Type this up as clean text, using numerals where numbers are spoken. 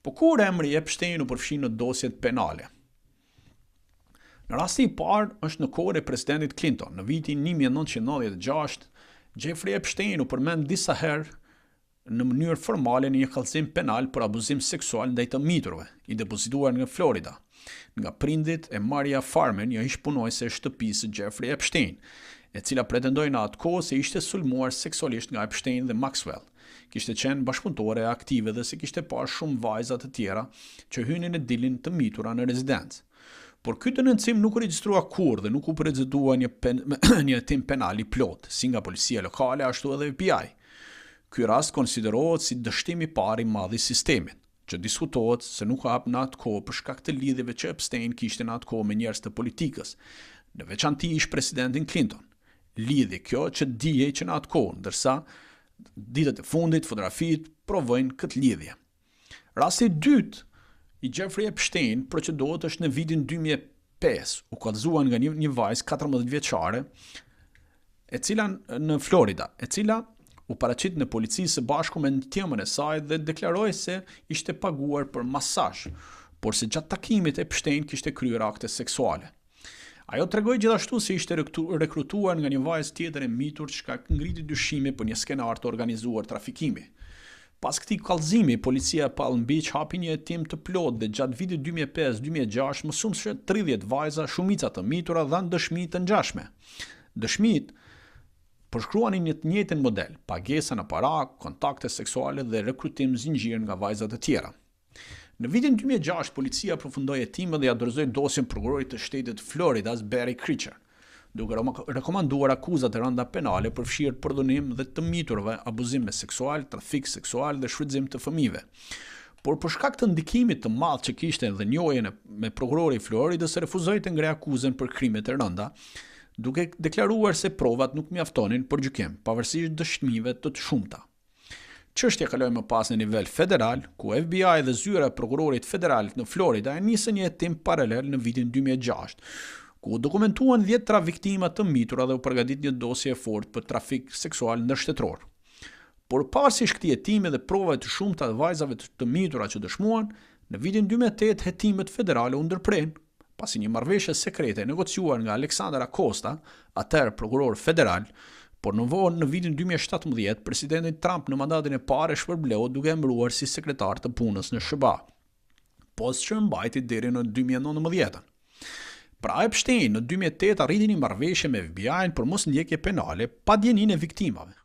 Po kur emri Epstein u përfshi në dosjet penale? Në rasti i parë është në kohën e presidentit Clinton, në vitin 1996, Jeffrey Epstein u përmend disa herë në mënyrë formale në një kallëzim penal për abuzim seksual ndaj të miturve, i depozituar në Florida, nga prindit e Maria Farmer, një ish-punonjëse e shtëpisë së Jeffrey Epstein, e cila pretendoi në atë kohë se ishte sulmuar seksualisht nga Epstein dhe Maxwell. Kishte qenë bashkëpunëtore aktive dhe se kishte parë shumë vajza të tjera që hynin e dilnin të mitura në rezidencë. Por ky denoncim nuk u regjistrua kurrë dhe nuk u procedua një, pen, një hetim penal i plotë, si nga policia lokale ashtu edhe FBI. Ky rast konsiderohet si dështim i parë i madh i sistemit, që diskutohet se nuk u hap në atë kohë për shkak të lidhjeve që Epstein kishte në atë kohë me njerëz të politikës, në veçanti ish presidentin Clinton. Lidhje kjo që dihej që në atë kohë, ndërsa ditët e fundit fotografitë provojnë këtë lidhje. Rasti i dytë i Jeffrey Epstein procedohet është në vitin 2005, u kallëzua nga një, një vajzë 14 vjeçare, e cila në Florida, e cila u paraqit në polici së bashku me t'ëmën e saj dhe deklaroi se ishte paguar për masazh, por se gjatë takimit Epstein kishte kryer akte seksuale. Ajo tregoi gjithashtu se ishte rekrutuar nga një vajzë tjetër e mitur çka ngriti dyshime për një skenar të organizuar trafikimi. Pas këtij kallëzimi, policia e Palm Beach hapi një hetim të plotë dhe gjatë vitit 2005-2006 më shumë se 30 vajza, shumica të mitura, dhanë dëshmi të ngjashme. Dëshmitë përshkruanin një të njëjtin model, pagesa në para, kontakte seksuale dhe rekrutim zinxhir nga vajza të tjera. Në vitin 2006, policia përfundoi hetimet dhe ia dorëzoi dosjen prokurorit të shtetit të Floridas, Barry Krischer, duke rekomanduar akuza të rënda penale përfshirë përdhunim dhe të miturve, abuzim me seksual, trafik seksual dhe shfrytëzim të fëmijëve. Por për shkak të ndikimit të madh që kishte dhe njohjen me prokurori i Floridës refuzoi të ngrejë akuzën për krimet e rënda, duke deklaruar se provat nuk mjaftonin për gjykim, pavarësisht dëshmive të shumta. Çështja kaloi më pas në nivel federal, ku FBI dhe zyra e prokurorit federal në Florida e nisën një hetim paralel në vitin 2006, ku u dokumentuan dhjetëra viktima të mitura dhe u përgatit një dosje e fortë për trafik seksual ndërshtetëror. Por pavarësisht këtij hetimi dhe provave të shumta të vajzave të mitura që dëshmuan, në vitin 2008 hetimet federale u ndërprenë pasi një marrëveshje sekrete e negociuar nga Alexander Acosta, atëherë prokuror federal, por në vonë në vitin 2017 presidenti Trump në mandatin e parë e shpërbleu duke emëruar si sekretar të punës në SHBA, post që mbajti deri në 2019. Pra Epstein në 2008 arriti një marrëveshje me FBI-n për mos ndjekje penale pa dijeninë e viktimave.